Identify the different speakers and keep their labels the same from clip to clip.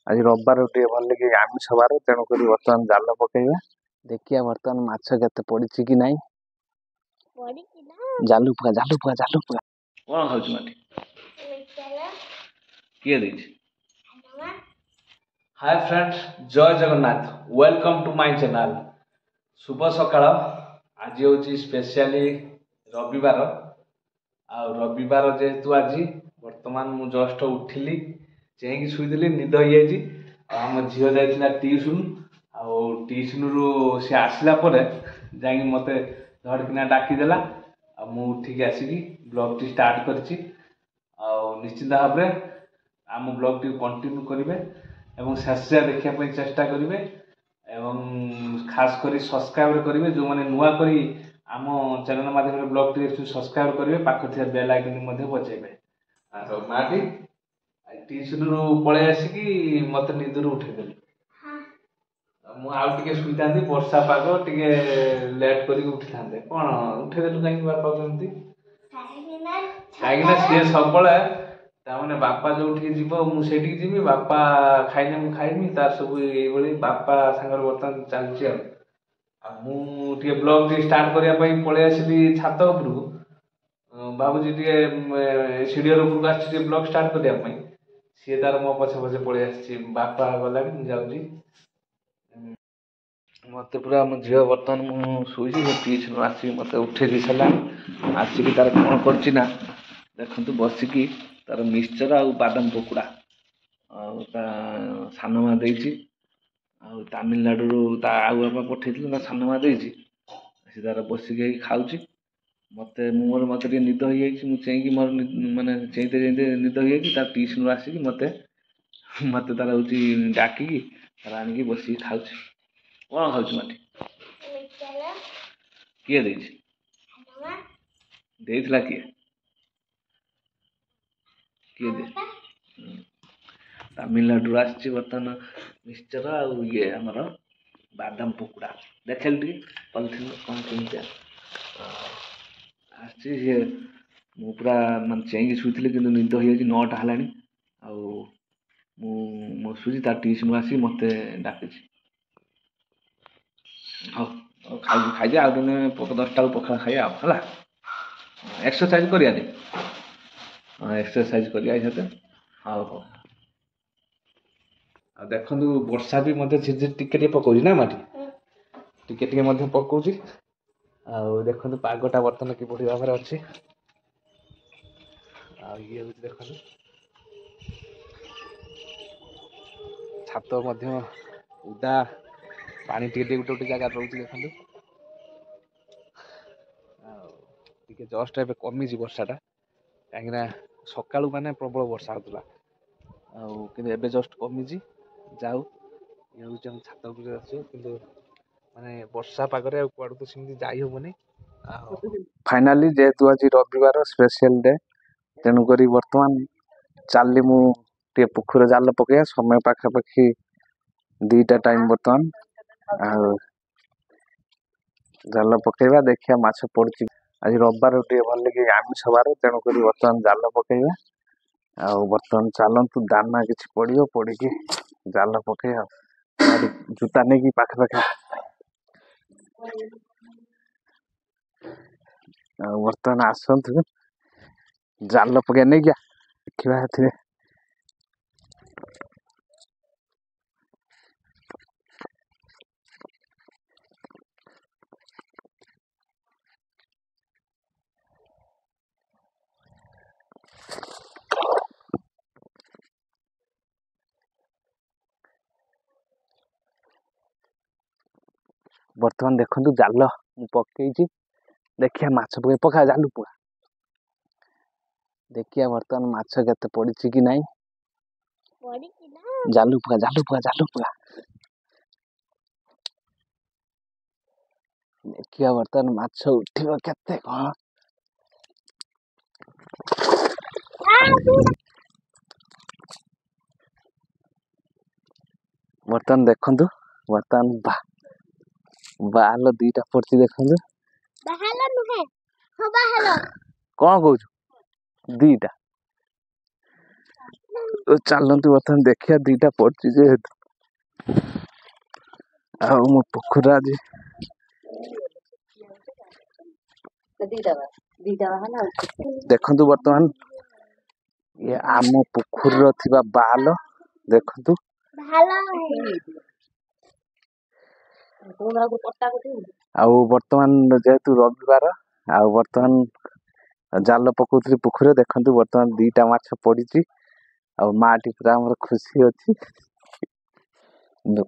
Speaker 1: ଆଜି ରବିବାର ଟିକେ ଭଲ କି ଆମିଷ ବାର, ତେଣୁକରି ବର୍ତ୍ତମାନ ଜାଲ ପକେଇବା। ଦେଖିବା ବର୍ତ୍ତମାନ ମାଛ କେତେ ପଡ଼ିଛି କି ନାହିଁ। ଜାଲୁ ପକା, ଜାଲୁ ପକା, ଜାଲୁ ପକା। କ'ଣ ଖାଉଛୁ ମାଟି? କିଏ ଦେଇଛି? Hi friends, Jay Jagannath, welcome to my channel. ଶୁଭ ସକାଳ। ଆଜି ହେଉଛି ସ୍ପେଶିଆଲି ରବିବାର, ଆଉ ରବିବାର ଯେହେତୁ ଆଜି ବର୍ତ୍ତମାନ ମୁଁ ଜଷ୍ଟ ଉଠିଲି, ଚେଇଁକି ଶୋଇଥିଲି, ନିଦ ହେଇଯାଇଛି। ଆଉ ଆମ ଝିଅ ଯାଇଥିଲା ଟିଉସନ୍, ଆଉ ଟିଉସନ୍ରୁ ସେ ଆସିଲା ପରେ ଯାଇକି ମୋତେ ଧରିକିନା ଡାକିଦେଲା, ଆଉ ମୁଁ ଉଠିକି ଆସିକି ବ୍ଲଗ୍ଟି ଷ୍ଟାର୍ଟ କରିଛି। ଆଉ ନିଶ୍ଚିନ୍ତ ଭାବରେ ଆମ ବ୍ଲଗ୍ଟିକୁ କଣ୍ଟିନ୍ୟୁ କରିବେ ଏବଂ ଶେଷ ଯାଏ ଦେଖିବା ପାଇଁ ଚେଷ୍ଟା କରିବେ, ଏବଂ ଖାସ କରି ସବସ୍କ୍ରାଇବ୍ କରିବେ। ଯେଉଁମାନେ ନୂଆ କରି ଆମ ଚ୍ୟାନେଲ୍ ମାଧ୍ୟମରେ ବ୍ଲଗ୍ଟି ଦେଖୁଛନ୍ତି, ସବସ୍କ୍ରାଇବ୍ କରିବେ, ପାଖରେ ଥିବା ବେଲ୍ ଆଇକନ୍ ମଧ୍ୟ ବଜାଇବେ। ଆଉ ମାଟି ଟିଉସନ୍ରୁ ପଳେଇ ଆସିକି ମୋତେ ନିଦରୁ ଉଠେଇଦେଲେ। ମୁଁ ଆଉ ଟିକେ ଶୋଇଥାନ୍ତି, ବର୍ଷା ପାଗ, ଟିକେ ଲେଟ୍ କରିକି ଉଠିଥାନ୍ତେ। କ'ଣ ଉଠେଇଦେଲୁ କାହିଁକି ବାପାକୁ ଏମିତି? କାହିଁକିନା ସିଏ ସବୁବେଳେ, ତାମାନେ ବାପା ଯୋଉଠିକି ଯିବ ମୁଁ ସେଇଠିକି ଯିବି, ବାପା ଖାଇଲେ ମୁଁ ଖାଇବି, ତାର ସବୁ ଏଇଭଳି ବାପା ସାଙ୍ଗରେ ବର୍ତ୍ତମାନ ଚାଲିଛି। ଆଉ ମୁଁ ଟିକେ ବ୍ଲଗ୍ ଟିକେ ଷ୍ଟାର୍ଟ କରିବା ପାଇଁ ପଳେଇ ଆସିଲି ଛାତ ଉପରକୁ। ଭାବୁଛି ଟିକେ ସିଡ଼ିଓର ଉପରକୁ ଆସିଛି ଟିକେ ବ୍ଲଗ୍ ଷ୍ଟାର୍ଟ କରିବା ପାଇଁ, ସିଏ ତାର ମୋ ପଛେ ପଛେ ପଳେଇ ଆସିଛି। ବାପା ଗଲାଣି, ମୁଁ ଯାଉଛି। ମୋତେ ପୁରା ଆମ ଝିଅ, ବର୍ତ୍ତମାନ ମୁଁ ଶୋଇଛି, ସେ ଟିଉସନ୍ରୁ ଆସିକି ମୋତେ ଉଠେଇ ଦେଇ ସାରିଲାଣି। ଆସିକି ତାର କ'ଣ କରୁଛି ନା ଦେଖନ୍ତୁ, ବସିକି ତାର ମିକ୍ସଚର୍ ଆଉ ବାଦାମ ପକୁଡ଼ା, ଆଉ ତା ସାନ ମା ଦେଇଛି, ଆଉ ତାମିଲନାଡ଼ୁରୁ ତା ଆଉ ବାପା ପଠେଇଥିଲେ, ତା ସାନ ମା ଦେଇଛି। ସେ ତାର ବସିକି ହେଇକି ଖାଉଛି। ମୋତେ ମୁଁ ମୋର ମୋତେ ଟିକେ ନିଦ ହେଇଯାଇଛି, ମୁଁ ଚେଇଁକି ମୋର ମାନେ ଚେଇଁତେ ଚେଇଁତେ ନିଦ ହେଇଯାଇଛି। ତା ଟିଉସନ୍ରୁ ଆସିକି ମୋତେ ତାର ହେଉଛି ଡାକିକି ତାର ଆଣିକି ବସିକି ଖାଉଛି। କ'ଣ ଖାଉଛୁ ମାଟି? କିଏ ଦେଇଛି? ଦେଇଥିଲା କିଏ? କିଏ ଦେ? ତାମିଲନାଡ଼ୁରୁ ଆସିଛି ବର୍ତ୍ତମାନ ମିକ୍ସଚର ଆଉ ଇଏ ଆମର ବାଦାମ ପକୁଡ଼ା। ଦେଖେଇଲୁ ଟିକେ ପଲିଥିନ୍ କ'ଣ କେମିତିଆ ଆସିଛି ସିଏ। ମୁଁ ପୁରା ମାନେ ଚେଇଁକି ଶୋଇଥିଲି, କିନ୍ତୁ ନିଦ ହେଇଯାଇଛି, 9ଟା ହେଲାଣି। ଆଉ ମୁଁ ଶୋଇଛି, ତା ଟିଉସନ୍ରୁ ଆସିକି ମୋତେ ଡାକିଛି। ହଉ ଖାଇ ଖାଇଦିଅ, ଆଉ ଦିନେ 10ଟା ବେଳକୁ ପଖାଳ ଖାଇବା ଆଉ ହେଲା। ଏକ୍ସରସାଇଜ୍ କରିବାନି? ହଁ, ଏକ୍ସରସାଇଜ୍ କରିବା ସାଥେ। ହଉ ହଉ। ଆଉ ଦେଖନ୍ତୁ, ବର୍ଷା ବି ମଧ୍ୟ ଝିରଝିର ଟିକେ ଟିକେ ପକଉଛି ନା ମାଟି? ଟିକେ ଟିକେ ମଧ୍ୟ ପକଉଛି। ଆଉ ଦେଖନ୍ତୁ ପାଗଟା ବର୍ତ୍ତମାନ କିଭଳି ଭାବରେ ଅଛି। ଆଉ ଇଏ ହେଉଛି ଦେଖନ୍ତୁ, ଛାତ ମଧ୍ୟ ଓଦା, ପାଣି ଟିକେ ଟିକେ ଗୋଟେ ଗୋଟେ ଜାଗାରେ ରହୁଛି ଦେଖନ୍ତୁ। ଆଉ ଟିକେ ଜଷ୍ଟ ଏବେ କମିଛି ବର୍ଷାଟା, କାହିଁକିନା ସକାଳୁ ମାନେ ପ୍ରବଳ ବର୍ଷା ହେଉଥିଲା, ଆଉ କିନ୍ତୁ ଏବେ ଜଷ୍ଟ କମିଛି। ଯାଉ, ଇଏ ହେଉଛି ଆମ ଛାତ ଉପରେ ଆସିବ, କିନ୍ତୁ ମାନେ ବର୍ଷା ପାଗରେ ଆଉ କୁଆଡ଼ୁ ତ ସେମିତି ଯାଇ ହେବନି। ଆଉ ଫାଇନାଲି ଯେହେତୁ ଆଜି ରବିବାର ସ୍ପେଶିଆଲ ଡେ, ତେଣୁକରି ବର୍ତ୍ତମାନ ଚାଲି ମୁଁ ଟିକେ ପୋଖରୀରେ ଜାଲ ପକେଇବା। ସମୟ ପାଖାପାଖି 2ଟା ଟାଇମ୍ ବର୍ତ୍ତମାନ। ଆଉ ଜାଲ ପକେଇବା, ଦେଖିବା ମାଛ ପଡ଼ୁଛି। ଆଜି ରବିବାର ଟିକେ ଭଲ କି ଆମିଷ ବାର, ତେଣୁକରି ବର୍ତ୍ତମାନ ଜାଲ ପକେଇବା। ଆଉ ବର୍ତ୍ତମାନ ଚାଲନ୍ତୁ, ଦାନା କିଛି ପଡ଼ିବ, ପଡ଼ିକି ଜାଲ ପକେଇବା। ଜୁତା ନେଇକି ପାଖାପାଖି। ଆଉ ବର୍ତ୍ତମାନ ଆସନ୍ତୁ, ଜାଲ ପକେଇବା ନେଇକି ଦେଖିବା ଏଥିରେ। ବର୍ତ୍ତମାନ ଦେଖନ୍ତୁ ଜାଲ ମୁଁ ପକେଇଛି, ଦେଖିବା ମାଛ ପକେଇ। ପକା ଜାଲୁ ପକା, ଦେଖିବା ବର୍ତ୍ତମାନ ମାଛ କେତେ ପଡ଼ିଛି କି ନାହିଁ। ଜାଲୁ ପକା, ଜାଲୁ ପକା, ଜାଲୁ ପକା। ଦେଖିବା ବର୍ତ୍ତମାନ ମାଛ ଉଠିବ କେତେ କ'ଣ। ବର୍ତ୍ତମାନ ଦେଖନ୍ତୁ, ବର୍ତ୍ତମାନ ବା ବାହାଲ 2ଟା ପଡ଼ିଛି ଦେଖନ୍ତୁ।
Speaker 2: ବାହାଲ ନୁହେଁ, ହଁ ବାହାଲ।
Speaker 1: କ'ଣ କହୁଛୁ? 2ଟା। ଚାଲନ୍ତୁ ବର୍ତ୍ତମାନ ଦେଖିବା, ଦୁଇଟା ପଡ଼ିଛି ଯେହେତୁ। ଆଉ ମୋ ପୋଖରୀରେ ଆଜି ଦେଖନ୍ତୁ ବର୍ତ୍ତମାନ ଇଏ ଆମ ପୋଖରୀର ଥିବା ବାଲ ଦେଖନ୍ତୁ। ଆଉ ବର୍ତ୍ତମାନ ଯେହେତୁ ରବିବାର, ଆଉ ବର୍ତ୍ତମାନ ଜାଲ ପକଉଥିଲି ପୋଖରୀରେ। ଦେଖନ୍ତୁ ବର୍ତ୍ତମାନ ଦୁଇଟା ମାଛ ପଡ଼ିଛି ଆଉ ମାଟି ପୁରା ଆମର ଖୁସି ଅଛି।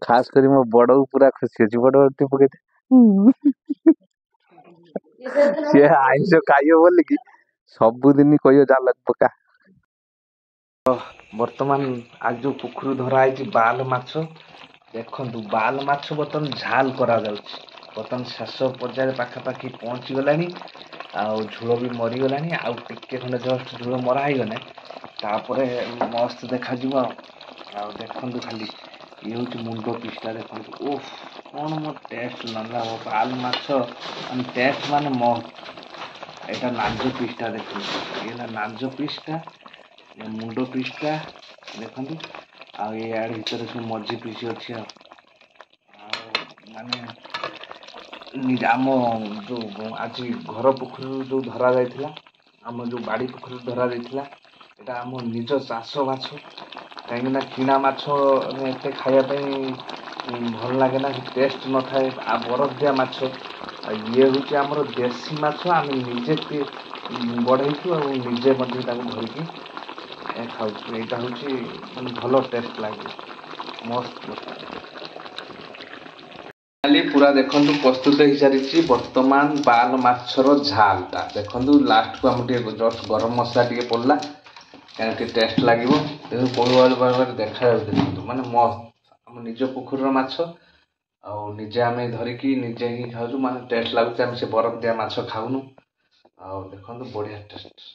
Speaker 1: ଖାସ କରି ମୋ ବଡ଼କୁ ପୁରା ଖୁସି ଅଛି। ବଡ଼ ଟିକେ ପକେଇଦେ, ସିଏ ଆଇଁଷ ଖାଇବ ବୋଲିକି ସବୁଦିନ କହିବ ଜାଲ ପକା। ବର୍ତ୍ତମାନ ଆଜି ଯୋଉ ପୋଖରୀରୁ ଧରା ହେଇଛି ବାଲ ମାଛ, ଦେଖନ୍ତୁ ବାଲ ମାଛ ବର୍ତ୍ତମାନ ଝାଲ କରାଯାଉଛି। ବର୍ତ୍ତମାନ ଶେଷ ପର୍ଯ୍ୟାୟରେ ପାଖାପାଖି ପହଞ୍ଚିଗଲାଣି ଆଉ ଝୋଳ ବି ମରିଗଲାଣି। ଆଉ ଟିକେ ଖଣ୍ଡେ ଜଷ୍ଟ ଝୋଳ ମରା ହେଇଗଲେ ତାପରେ ମସ୍ତ ଦେଖାଯିବ। ଆଉ ଦେଖନ୍ତୁ ଖାଲି ଇଏ ହେଉଛି ମୁଣ୍ଡ ପିସ୍ଟା, ଦେଖନ୍ତୁ ଓଫ କ'ଣ ମୋ ଟେଷ୍ଟ ନଲା ବାଲ ମାଛ ମାନେ ଟେଷ୍ଟ ମାନେ ମସ୍ତ। ଏଇଟା ନାଞ୍ଜ ପିସ୍ଟା ଦେଖନ୍ତୁ, ଇଏ ହେଲା ନାଞ୍ଜ ପିସ୍ଟା, ମୁଣ୍ଡ ପିସ୍ଟା ଦେଖନ୍ତୁ। ଆଉ ଇଆଡ଼େ ଭିତରେ ସବୁ ମଝି ପିସ୍ ଅଛି। ଆଉ ଆଉ ମାନେ ଆମ ଯେଉଁ ଆଜି ଘର ପୋଖରୀରୁ ଯେଉଁ ଧରା ଯାଇଥିଲା, ଆମ ଯେଉଁ ବାଡ଼ି ପୋଖରୀରୁ ଧରା ଯାଇଥିଲା, ଏଇଟା ଆମ ନିଜ ଚାଷ ମାଛ। କାହିଁକିନା କିଣା ମାଛ ଏତେ ଖାଇବା ପାଇଁ ଭଲ ଲାଗେ ନା, ଟେଷ୍ଟ ନଥାଏ, ଆଉ ବରଫ ଦିଆ ମାଛ। ଆଉ ଇଏ ହେଉଛି ଆମର ଦେଶୀ ମାଛ, ଆମେ ନିଜେ ବଢ଼େଇଛୁ ଆଉ ନିଜେ ମଧ୍ୟ ତାକୁ ଧରିକି ଖାଉଛୁ। ଏଇଟା ହେଉଛି ମାନେ ଭଲ ଟେଷ୍ଟ ଲାଗେ, ମସ୍ତ। ଖାଲି ପୁରା ଦେଖନ୍ତୁ ପ୍ରସ୍ତୁତ ହେଇସାରିଛି ବର୍ତ୍ତମାନ ବାଲ ମାଛର ଝାଲଟା। ଦେଖନ୍ତୁ ଲାଷ୍ଟକୁ ଆମର ଟିକେ ଜଷ୍ଟ ଗରମ ମସଲା ଟିକେ ପଡ଼ିଲା, କାହିଁକିନା ଟିକେ ଟେଷ୍ଟ ଲାଗିବ। ଦେଖନ୍ତୁ କୋଉ ଭାବରେ ଦେଖାଯାଉଛି, ଦେଖନ୍ତୁ ମାନେ ମସ୍ତ। ଆମ ନିଜ ପୋଖରୀର ମାଛ ଆଉ ନିଜେ ଆମେ ଧରିକି ନିଜେ ହିଁ ଖାଉଛୁ, ମାନେ ଟେଷ୍ଟ ଲାଗୁଛି। ଆମେ ସେ ବରଫ ଦିଆ ମାଛ ଖାଉନୁ। ଆଉ ଦେଖନ୍ତୁ ବଢ଼ିଆ ଟେଷ୍ଟ।